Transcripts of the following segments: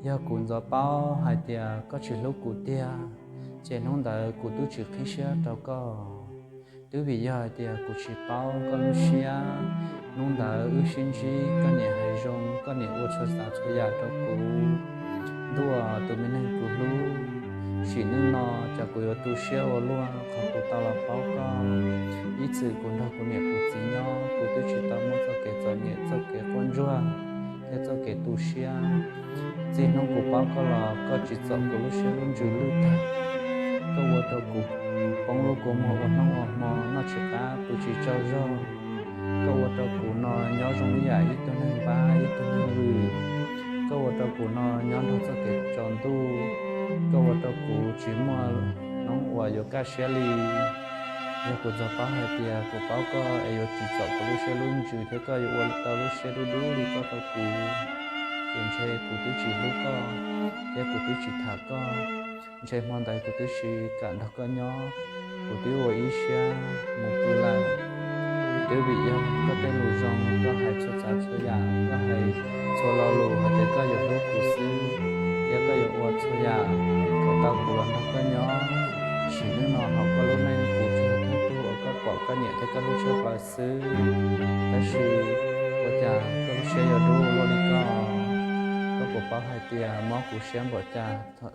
Yog kuv ntxov paub hais tias koj tsis hlub kuv tiag, ces hnub ntawd kuv twb tsis qhib siab rau koj. Twb vim yog hais tias kuv tsis paub koj lub siab, hnub ntawd wb sib ntsib koj niam hais zoo, koj niam ua txhua tsav txhua yam rau kuv. Ntuj, tus me neeg kuv hlub, sim neej no cas kuv yuav tu siab ua luaj qhov kuv tau los paub koj. Ib txwm kuv nrog kuv niam kuv txiv nyob, kuv twb tsis tau muaj txoj kev txom nyem, txoj kev quaj ntsuag thiab txoj kev tu siab. Txij hnub kuv paub koj los koj tsim txom kuv lub siab lub ntsws lwj tag. Koj ua rau kuv poob lub kua muag ua hnub ua hmo, noj tsis qab pw tsis tsaug zog. Koj ua rau kuv no nyob zoo ib yam ib tug neeg npab ib tug neeg vwm. Koj ua rau kuv no nyob nrog txoj kev tsaus ntuj. Koj ua rau kuv tsis muaj hnub uas yuav kaj siab li. Yog kuv ntxov paub hais tias kuv paub koj es yuav tsim txom kuv lub siab lub ntsws thiab koj yuav ua tau lub siab dub dub li koj rau kuv, ces ntshe kuv twb tsis hlub koj thiab kuv twb tsis tham koj. Ntshe hmo ntawd kuv twb tsis kam nrog koj nyob, kuv twb ua ib siab mus pw lawm. Twb vim yog koj tej lus zoo, koj hais txhua tsav txhua yam, koj hais txhua lo lus hais tias koj yuav hlub kuv xwb thiab koj yuav ua txhua yam kom tau kuv los nrog koj nyob. Sim neej no hauv koj lub neej kuv tsuas yog thawj tug uas koj pom koj nyiam thiab koj hlub tshaj plaws xwb. Tab sis ua cas koj lub siab yuav dub luaj li koj? Koj puas paub hais tias mob kuv siab npaum cas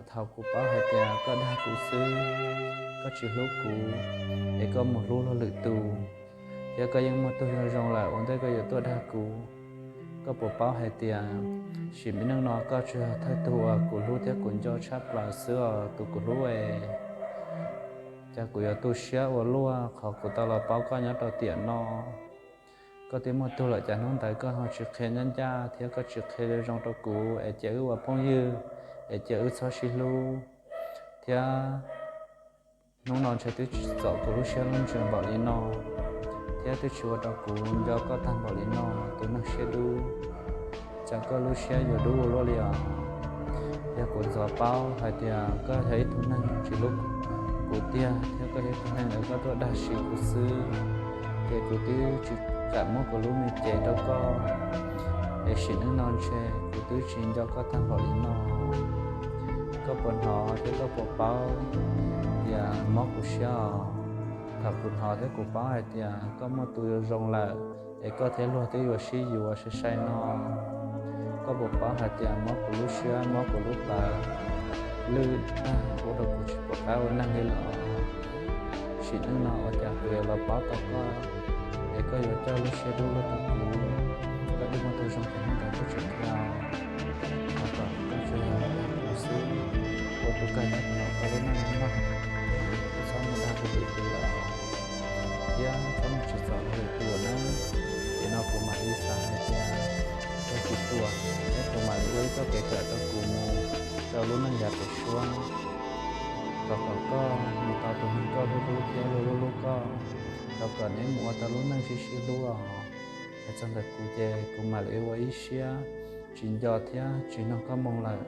thaum kuv paub hais tias koj dag kuv xwb, koj tsis hlub kuv, es koj mus hlub luag lwm tus, thiab koj yeej muaj tug zoo zoo lawm, ua ntej koj yuav tuaj dag kuv? Koj puas paub hais tias sim neej no koj tsuas yog thawj tug uas kuv hlub thiab kuv nco tshaj plaws xwb os tus kuv hlub es? Cas kuv yuav tu siab ua luaj qhov kuv tau los paub koj nyob rau tiam no. Koj twb muaj tug lawm cas hnub ntawd koj ho tsis qhia ncaj ncaj thiab koj tsis qhia zoo rau kuv es cia wb ua phooj ywg, es cia wb txhob sib hlub thiab. Hnub no ntshe twb tsim txom kuv lub siab lub ntsws npaum li no, thiab twb tsis ua rau kuv nco koj tag npaum li no, tus neeg siab dub. Cas koj lub siab yuav dub ua luaj li os? Yog kuv ntxov paub hais tias koj yog ib tug neeg tsis hlub kuv tiag thiab koj yog ib tug neeg uas koj tuaj dag sim kuv xwb, ces kuv twb tsis kam muab kuv lub me cev rau koj, es sim neej no ntshe kuv twb tsis nco koj tag npaum li no. Koj puas hnov thiab koj puas paub tias mob kuv siab os? Thaum kuv hnov thiab kuv paub hais tias koj muaj tus zoo lawm, es koj thiab luag twb yuav sib yuav sai sai no, koj puas paub hais tias mob kuv lub siab, mob kuv lub plawv lwj tag, ua rau kuv tsis pom qab ua neeg li lawm. Sim neej no ua cas kuv yuav los paub tau koj, es koj yuav coj lub siab dub luaj rau kuv? Koj twb muaj tus zoo ces hnub ntawd kuv tsis qhia, thov kom koj tsuas yog dag kuv xwb, ua tus kawg nyob rau hauv koj lub neej no, koj txhob mus dag kuv lwm tus lawm, thiab txhob mus tsim txom kuv lwm tus na. Ces no kuv mam li xav hais tias koj tsis tuaj, thiab kuv mam li ua ib txoj kev kawm rau kuv mus rau lub neej yav pem suab. Thov kom koj mus tau tus neeg koj hlub hlub thiab luag hlub hlub koj. Thov kom neb mus ua tau lub neej sib sib hlub os. Hais txog ntawm kuv ces kuv mam li ua ib siab tsis nco thiab tsis nug koj moo lawm.